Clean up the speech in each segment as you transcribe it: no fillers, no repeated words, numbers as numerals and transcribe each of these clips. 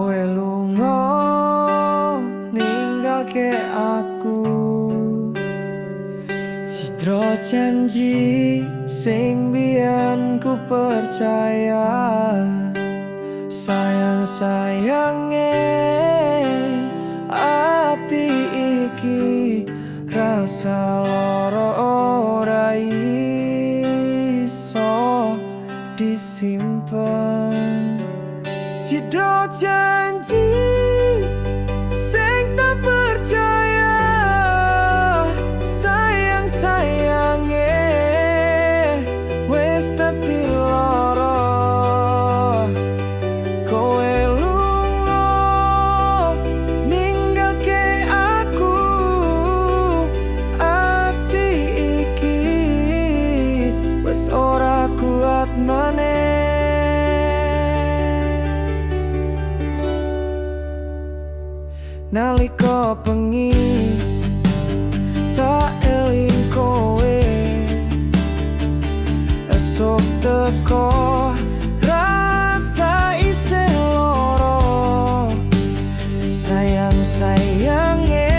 Kowe lunga ninggalke aku. Cidro janji sing biyen ku percaya. Sayang sayange ati iki, rasa loro ora iso disimpen. Cidro janji sing tak percaya. Sayang sayange wis dadi loro. Kowe lunga ninggalke aku. Ati iki wis ora kuat maneh. Nalika bengi tak eling kowe, esuk teko rasa isih loro. Sayang sayange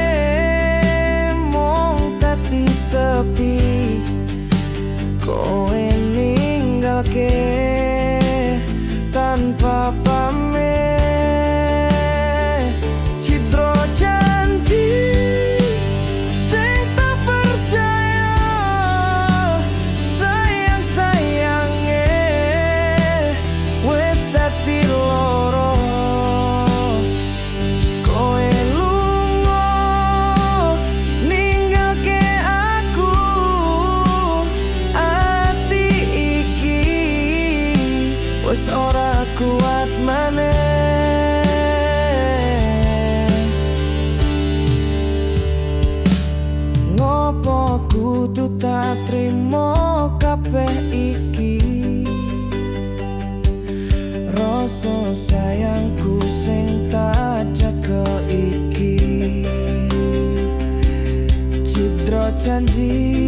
mung dadi sepi. Kowe ninggalke tanpa pamit. Cidro janji sing tak percaya. Sayang sayange wis dadi loro. Kowe lunga ninggalke aku. Ati iki wis ora kuat maneh. Ngopo kudu tak trimo kabeh iki? Rasa sayangku sing tak jaga iki. Cidro janji.